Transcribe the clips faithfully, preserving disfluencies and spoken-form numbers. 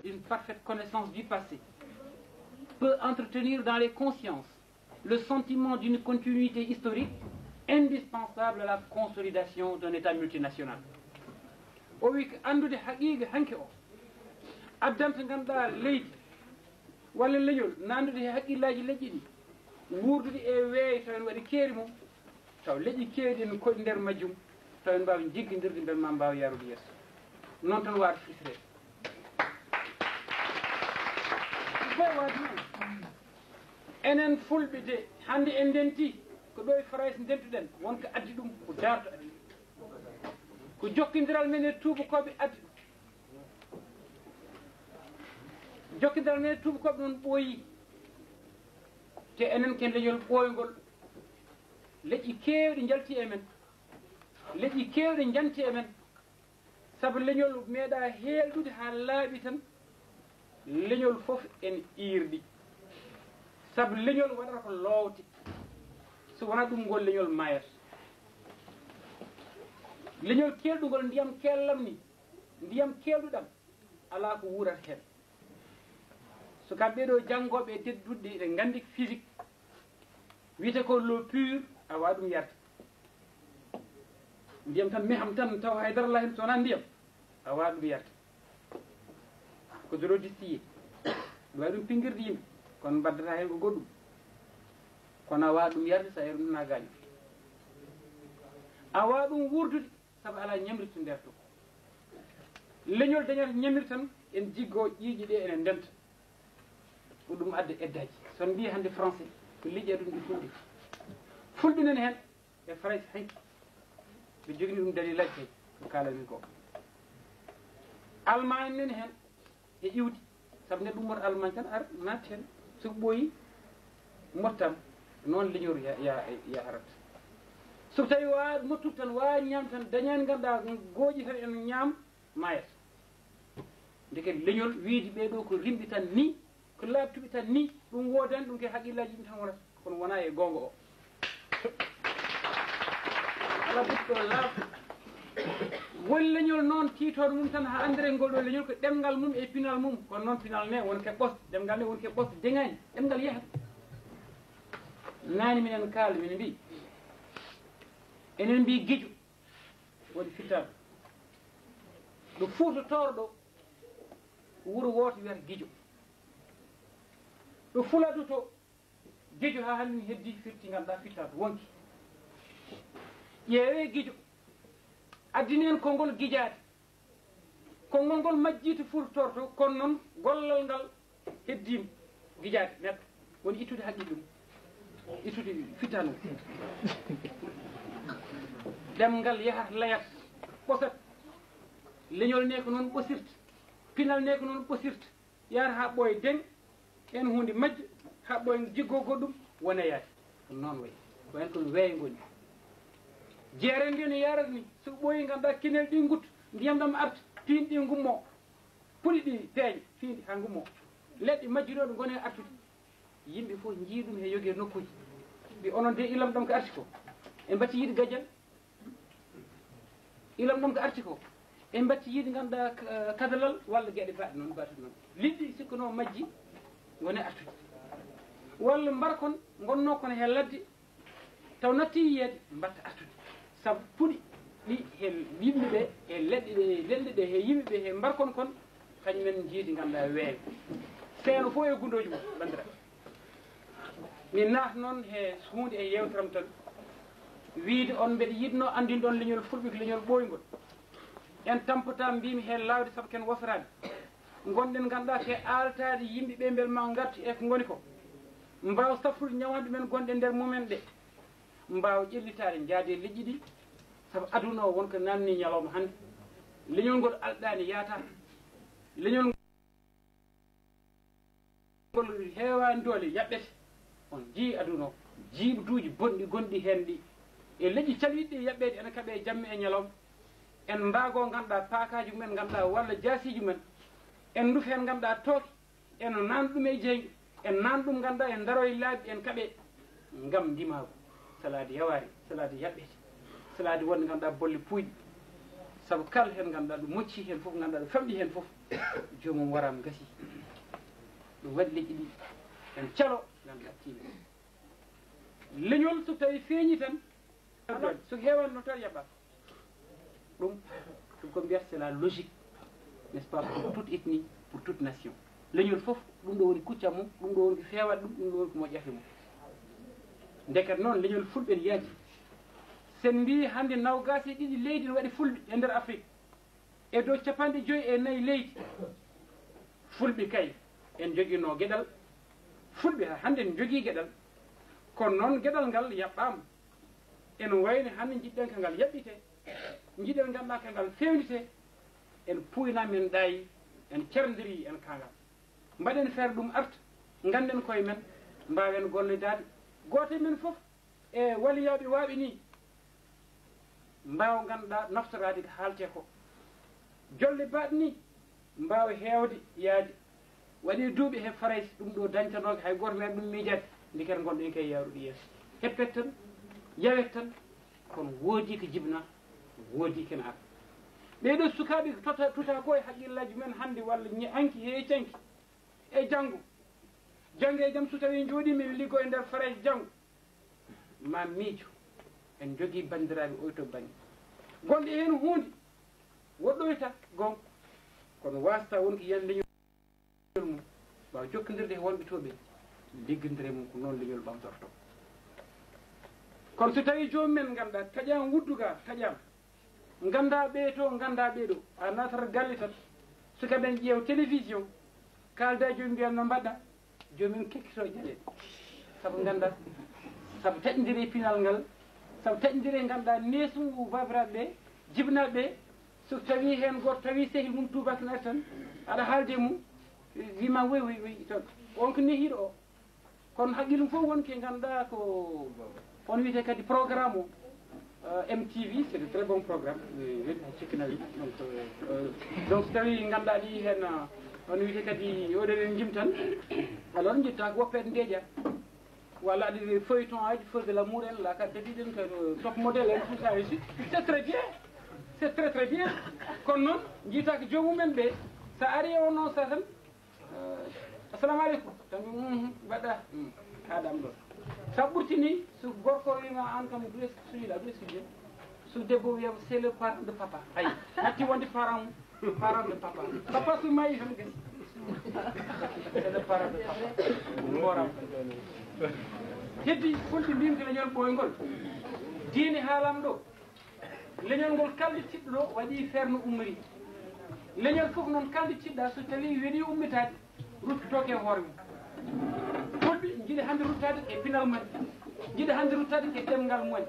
Une parfaite connaissance du passé peut entretenir dans les consciences le sentiment d'une continuité historique indispensable à la consolidation d'un État multinational. O wi ko anndude haqiiqa hanki o addanta ngannduɗaa leydi walla leñol nandude e haqqillaaji leƴƴi ɗi, wuurdude e weeyo taw ene waɗi keeri mum, taw leƴƴi keewɗi ene koɗi nder majjum, taw en mbaawa jiggindirde mbele ma mbaawa yaarude yeeso. Noon tan waata firtire. Fof waata noon. Enen fulɓe de, hannde en ndenti ko ɗo e Farayse ndentuɗen, wonko addi ɗum ko daarto addi. Ko jokkondiral men e tuubakooɓe addi ɗum. Jokkondiral men e tuubakooɓe noon ɓooyi. Te enen ken leñol ɓooyngol. Leƴƴi keewɗi njalti e men. Leƴƴi keewɗi njanti e men. Sabu leñol meeɗa heelɗude haa laaɓi tan. Leñol fof ene iirɗi. Sabu leñol waɗata ko loowde. So wonaa ɗum ngol leñol maayata. Leñol keelɗungol ndiyam keellam ni, ndiyam keelɗuɗam, alaa ko wuurata heen. So kam ɓeeɗo janngooɓe e teddude, eɗen nganndi physique, wiyete ko l'eau pure, a waawaa ɗum yarde. Ndiyam tan meham tan, taw hay dara alaa heen so wonaa ndiyam, a waawaa ɗum yarde. Ko de l'eau distillée. Ɗum waɗi ɗum pinngirde yimɓe, kono mbaddata heen ko goɗɗum. Kono a waawaa ɗum yarde, so a yari ɗum na gaaña. A waawaa ɗum wuurdude, sabu alaa ñamri to nder to. Leñol dañata ñamri tan, en jiggo ƴiiƴe ɗe ene ndenta. Ko ɗum adda eddaaji. So on mbiyi hannde français, ko liƴƴi aduna ɗi fof ɗi. Fulɓe nani heen, e Farayse hanki. Ɓe jogini ɗum dalilaaji kay, ko kaalami ko. Almaañ nani heen, e iwdi. Sabu neɗɗo ummata Almaañ tan ar naati heen. So ɓooyi, mottam. Noon leñol ya-, ya-, yaharata. So tawi waawaa mottude tan, waawaa ñaam tan, dañaani ngannduɗaa gooƴi tan ene ñaam, maayata. Ndeke leñol wiide ɓee ɗoo ko rimɓe tan nii, ko laaɓtuɓe tan nii, ɗum woodani, ɗum ke haqqillaaji ɗum tan wonata, kono wonaa e goonga o. Alaa ɓurɗo laaɓde. Won leñol noon tiitooɗo mum tan haa anndere ngol ɗoo leñol ko ɗemngal mum e pinal mum, kono noon pinal ne won ke ɓosde, ɗemngal ne won ke ɓosde, deŋaani, ɗemngal yahat. Naane minen kaala, minen mbiyi, enen mbiyi gijo woni fittaandu. Ɗo Fuuta Tooro ɗo, ko wuro wooto wiyata Gijo. Ɗo Fuladu to, Gijo haa hannde heddi firti ngannduɗaa fittaandu wonki. Ƴeewee Gijo, addini en konngol gijaade. Konngol ngol majjii to Fuuta Tooro to, kono noon gollal ngal heddiima gijaade neɗɗo. Woni ittude haqqille mum, ittude fittaandu. Ɗemngal yahat layat, ɓosat. Leñol ne ko noon ɓosirta, pinal ne ko noon ɓosirta. Yaar haa ɓooya deŋ, en huunde majje, haa ɓooya jiggo goɗɗum, wona yaade. Ko noon wayi. Ko en ko no weeyo ngoni. Jeere nde no yaarata ni, so ɓooyi ngannduɗaa kenel ɗi nguttu, ndiyam ɗam arta, piindi ɗi ngummo, puɗi ɗi peeña, piindi haa ngummo. Leɗɗe majjunooɗe ngoni e artude. Yimɓe fof njii ɗum he yogi e nokkuuji. Mbi onon de ilam ɗam ko arti ko. En mbatti yiide gajal. Ilam ɗam ko arti ko. En mbatti yiide ngannduɗaa ka-, kadalal walla geɗe baɗɗe noon, baɗɗe noon. Liɗɗi sikkuno majji ngoni artude. Walla mbarkon ngonno kono he ladde, taw natti yiyeede, mbatta artude. Sabu puɗi ɗi he yimɓe ɓe, he leɗɗe ɗe, leɗɗe ɗe, he yimɓe ɓe, he mbarkon kon, kañum en njiidi ngannduɗaa weeyo. Seeno fof e gundooji mum, banndiraaɓe. Mi naata noon he huunde e yeewtere am tan, wiyde on mbeɗa yiɗnoo anndinde on leñol fulɓe ko leñol ɓooyngol. En tampata mbimi he laawde sabu ken wasaraade. Ngonɗen ngannduɗaa ko e aaltaade yimɓe ɓe mbele ma ngartu e ko ngoni ko. Mbaawa safrude ñawande men gonɗe nder mumen ɗe. Mbaawa ƴellitaade njaade leƴƴi ɗi. Sabu aduna o wonko nanni ñalawma hannde. Leñol ngol alɗaani yaata. Leñol ngol heewaani doole yaɓɓete. On njii aduna o, jiiɓduuji bonɗi gonɗi heen ɗi. E leƴƴi calwiɗɗi e yaɓɓeede ene kaɓe jamma e ñalawma. En mbaago ngannduɗaa paakaaji mumen ngannduɗaa walla jaasiiji mumen. En ndufa heen ngannduɗaa tooke. En naan ɗum e jeynge. En naan ɗum ngannduɗaa en ndaro e laabi en kaɓe. Ngam ndimaagu. Salaade yawaari, salaade yaɓɓeede. Salaade wonde ngannduɗaa bolle puuyɗi. Sabu kala heen ngannduɗaa ɗum mocci heen fof, ngannduɗaa ɗum famɗi heen fof. joomum waraam gasi. Ɗum waɗi leƴƴi ɗi en calo, ngannduɗaa tiimi. Leñol so tawi feeñi tan, so heewaani no tan yaɓa. Ɗum, ɗum ko mbiyata, c'est la logique, n'est-ce pas, pour toute ethnie, pour toute nation. Leñol fof, ɗum ɗo woni kuccam mum, ɗum ɗo woni ko feewata ɗum, ɗum ɗo woni ko moƴƴata mum. Ndeket noon, leñol fulɓe ne yaaji. Sen mbii hannde nawgaas e ɗiɗi leydi ne waɗi fulɓe e nder Afrik, e dow capanɗe joyi e nayi leydi. Fulɓe kay, en njoginoo geɗal. Fulɓe hannde ne njogii geɗal. Kono noon, geɗal ngal yaɓɓaama. Ene wayni hannde njiɗɗen ka ngal yaɓɓite, njiɗen ngannduɗaa ka ngal fewnite. En puuyna, men ɗaayi, en carndiri en ka ngal. Mbaɗen feere ɗum arta, ngannden koye men, mbaawen gollidaade. Gooto e men fof e waliyaaɓe waaɓe nii, mbaawa ngannduɗaa naftoraade ko haalte ko. Jolle baaɗe nii mbaawa heewde yaade. Waɗi duuɓi he Farayse, ɗum ɗo dañtanooka, hay gooto meeɗa ɗum miijaade. Ndekete ngonɗen kay yaarude yeeso. Heppet tan, yawet tan, kono woodii ko jibinaa, woodii ko ene ara. Ɓee ɗoo sukaaɓe ko tota, tuta ko e haqqillaaji men hannde walla ñe-, hanki he canki e janngo. Janngo e jam, so tawii njooɗii men liggo e nder Farayse janngo, ma miijo, en njogii banndiraaɓe oy to bannge. Gonɗo heen huunde woɗɗoyta goonga, kono waasata won ko yiyan leñol mum, waawa jokkondirde e wonɓe to ɓe, liggondire mum, ko noon leñol ɓamtorto. Kono so tawii joomum en ngannduɗaa taƴaama wuddu ga, taƴaama, nganndaa ɓee to, nganndaa ɓee ɗo, a natat galle tan, sukaaɓe en ƴeew télévision, kaalda joomum, mbiya no mbaɗɗa, joomum kekkito jaɗe. Sabu nganndaa, sabu taƴondire e pinal ngal, sabu taƴondire ngannduɗaa neesu ngu baabiraaɓe ɓe, jibinaaɓe ɓe, so tawii heen gooto tawii sehil mum tuubaaki ne ari tan, aɗa haalde e mum, wii ma woy, woy, woy, toon. On ko nehiiɗo o. Kono haqqille mum fof woni ko ngannduɗaa ko on wiyetee kadi programme o, euh, M T V, c'est de très bon programme. Euh, weɗi hay cikkanawi. Donc, euh, donc, so tawii ngannduɗaa ɗi heen, euh, on wiyetee kadi oɗo en jim tan, alors njitta ko woppeede ndeeƴa. Walla aɗa feuilleton aji, Feux de l'amour en, la carte d'identité, top modèle en, tout ça et suite. C'est très bien. C'est très, très bien. Kono noon, njiita ko joomum en ɓe, so ari e on non sa tan, euh, assalamu aleykum. Tan, mhm, mbaɗɗa, mhm, aɗa am ɗo. Sa ɓurtini, so gorko wiima aan kam, d'où est-ce que tu es là, d'où est-ce que tu viens? So debbo wiyam, c'est le parent de papa. Ayi, natti wonde parent mum, parent de papa. Papa so maayi tan gasi. C'est le parent de papa. Ɗum mbooram. Heddi fulɓe mbimi ko leñol ɓooyngol. Diine haalam ɗo. Leñol ngol kalde tiɗɗo ɗo waɗi feere no ummori. Leñol fof noon kalde tiɗɗa so tawi weɗi ummitaade. Ruttotooke e hoore mum. Fulɓe njiɗi hannde ruttaade e pinal mumen, njiɗi hannde ruttaade e ɗemngal mumen,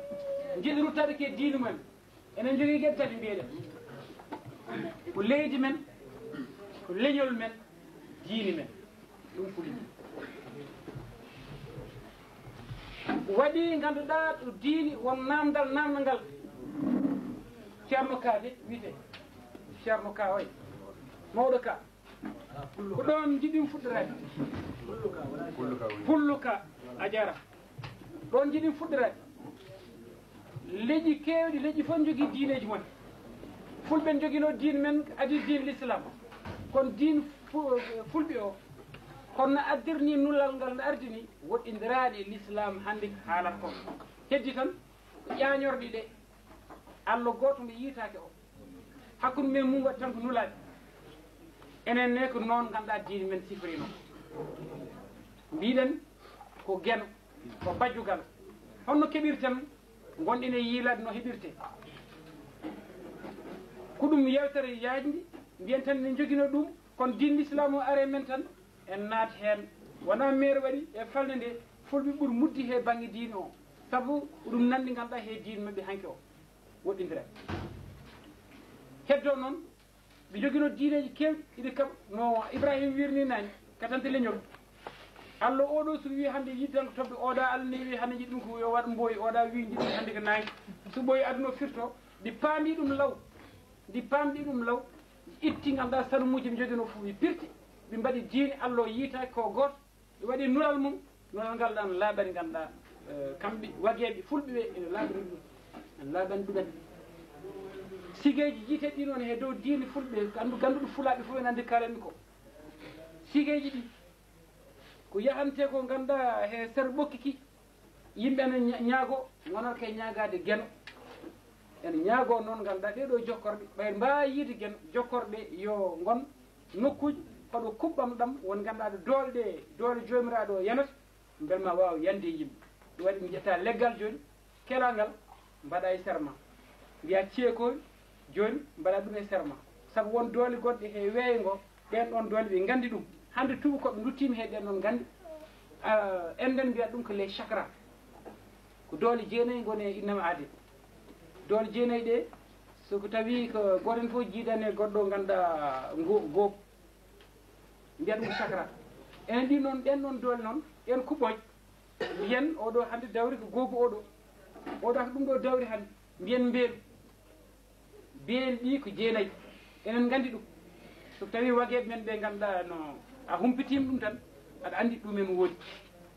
njiɗi ruttaade e diine mumen. Enen njogii geɗe tati mbiyeɗen. Ko leydi men, ko leñol men, diine men. Ɗum fulɓe. Waɗi ngannduɗaa ɗo diine won naamndal, naamndal ngal. Ceerno Ka de wiyetee. Ceerno Ka oy. Mawɗo Ka. Ko ɗoon njiɗmi fuɗɗoraade. Pullo ka, a jaaraama. Ɗoon njiɗmi fuɗɗoraade. Leƴƴi keewɗi, leƴƴi fof njogii diineeji mum. Fulɓe njoginoo diine men, adii diine l'islam. Kono diine fu-, fulɓe o, kono no addirnii nulal ngal, no ardini, woɗɗindiraaɗi e l'islam hannde ko haalata kon. Heddi tan, ko ƴaañorɗi ɗe. Allah gooto mo yiyetaake o. Hakkunde men mum waɗi tan ko nulaaɓe. Enen ne ko noon ngannduɗaa diine men sifori noon. Mbiɗen ko Geno, ko Bajjo Galo. Honno keɓirten, ngonɗen e yiilaade no heɓirte. Ko ɗum yewtere yaajnde, mbiyen tan ne njogino ɗum, kono diine l'islam o are men tan, en naat heen. Wonaa meer waɗi e falnde nde, fulɓe ɓuri muddi he bannge diine o. Sabu ko ɗum nanndi ngannduɗaa he diine maɓɓe hanki o. Woɗɗindiral. Heddoo noon, ɓe njogino diineeji keewɗi, iɗi kaɓa, no Ibrahima wiirni naane, katante leñol. Allah oɗo so wiyi hannde yiɗi tan ko toɓɓe, oɗa Allah ne wiyi hannde yiɗi ɗum ko yo waɗ mbooyi, oɗa wiyi njiɗi hannde ko naange. So ɓooyi aduna o firto, ɗi paami ɗum law, ɗi paamɗi ɗum law, itti ngannduɗaa sanumuuji ɓe njogino fof, ɓe pirti, ɓe mbaɗi diine Allah o yiyetaake ko gooto. Ɓe waɗi nulal mum, nulal ngal ɗan laaɓani ngannduɗaa, eh, kamɓe wageeɓe fulɓe ɓe ene laaɓani ɗum, ene laaɓani ɗumen. Sigeeji jiiteɗi noon he dow diine fulɓe, gandu-, ganduɗo fulaaɓe fof ene anndi kaalanmi ko. Sigeeji ɗi ko yahante ko ngannduɗaa he sera ɓokki ki, yimɓe ene ña-, ñaago, ngonata kay ñaagaade Geno. Ene ñaago noon ngannduɗaa ɗee ɗoo jokkorɗe, ɓay mbaawa yiide Geno, jokkorɗe yo ngon nokkuuji hoɗo kuɓɓam ɗam, won ngannduɗaa ɗo doole ɗe, doole Joomiraaɗo o yanata, mbel ma waaw yande e yimɓe. Ɗum waɗi mi ƴetta leggal jooni, kelal ngal, mbaɗa e sera ma. Mbiya ceekooy, jooni mbaɗa ɗum e sera ma. Sabu won doole goɗɗe he weeyo ngo, ɗeen ɗoon doole ɓe nganndi ɗum. Hannde tuubakooɓe nduttiima he ɗeen ɗoon nganndi. Ah, enɗen mbiyata ɗum ko les chakras. Ko doole jeenayi ngoni e innama aade. Doole jeenayi ɗe, so ko tawi ko gooto heen fof jiidani e goɗɗo ngannduɗaa ngo-, goobu. Mbiyata ɗum chakra. Enen ɗin noon, ɗen noon doole noon, ɗen kuɓɓooje. Mbiyen oɗo hannde dawri ko goobu oɗo. Oɗo ko ɗum ɗo dawri hannde. Mbiyen mbeelu. Mbiyen ɗi ko jeenayi. Enen nganndi ɗum. So tawi wageeɓe men ɓe ngannduɗaa no a humpitiima ɗum tan, aɗa anndi ɗum en woodi.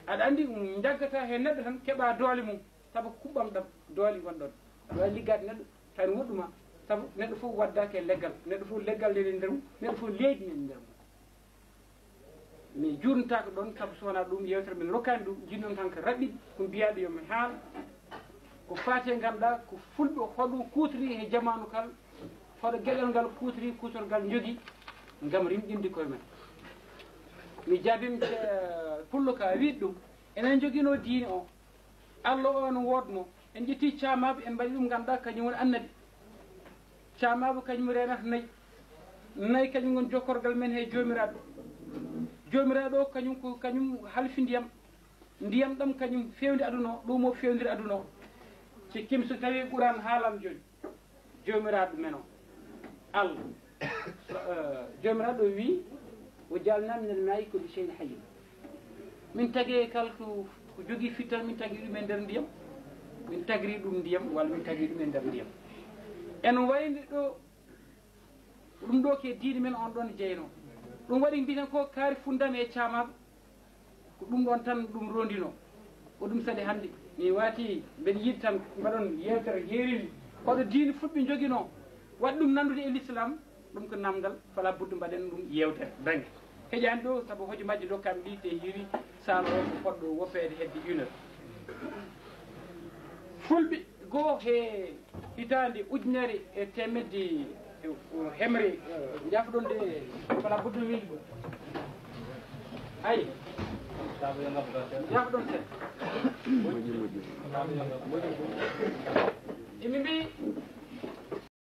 Aɗa anndi ɗum jaggata he neɗɗo tan keɓa doole mum. Sabu ko kuɓɓam ɗam doole ngon ɗon. Aɗa waawi liggaade neɗɗo tan woɗɗuma. Sabu neɗɗo fof waddaaki e leggal. Neɗɗo fof leggal nene nder mum. Neɗɗo fof leydi nene nder mum. Mi juurnataako ɗoon, sabu so wonaa ɗum, yeewtere men rokkaani ɗum, njiɗnoon tan ko raɓɓiɗi, ko mbiyaaɗo yo mi haal. Ko faati e ngannduɗaa, ko fulɓe hoɗo kuutori he jamaanu kala, hoɗo geɗal ngal kuutori, kuutorgal njogi, ngam rimɗinde koye men. Mi jaabima ce-, pullo ka wiɗ ɗum, enen njoginoo diine o, Allah o no woodno, en ƴetti caamaabu, en mbaɗi ɗum ngannduɗaa kañum woni annabi. Caamaabu kañum reenata nayi. Nayi kañum woni jokkorgal men he Joomiraaɗo. Joomiraaɗo o kañum ko kañum halfi ndiyam. Ndiyam ɗam kañum fewndi aduna o, ɗum o fewndiri aduna o. Cikkimi so tawi Quraan haalan jooni. Joomiraaɗo men o, Allah. Eh, Joomiraaɗo o wii, "Wa ja'alna minal maa'i kulla shay'in hayyin." Min tagi kala ko, ko jogii fitta, min tagi ɗum e nder ndiyam. Min tagri ɗum ndiyam, walla min tagri ɗum e nder ndiyam. Ene wayni ɗo, ɗum ɗo ke diine men on ɗon jeyno. Ɗum waɗi mbiten ko kaari fundam e caamaaɓe. Ko ɗum ɗon tan ɗum rondino. Ko ɗum saɗi hannde. Mi waati mbeɗa yiɗi tan mbaɗon yeewtere heeriri. Koɗo diine fulɓe njoginoo. Waɗi ɗum nanndude e l'islam. Ɗum ko namdal, fala buddu mbaɗen ɗum yeewtere. Dañde. Heƴaani ɗo, sabu hojomaaji dokkaami ɗi te heewi saal o ko fotɗo woppeede hedde une heure. Fulɓe goo he hitaande ujunere e teemedde e hemre, eh, njaafoɗon de, fala buddu wiide ɗum. Ayi. Njaafoɗon seeɗa. Emi mbii,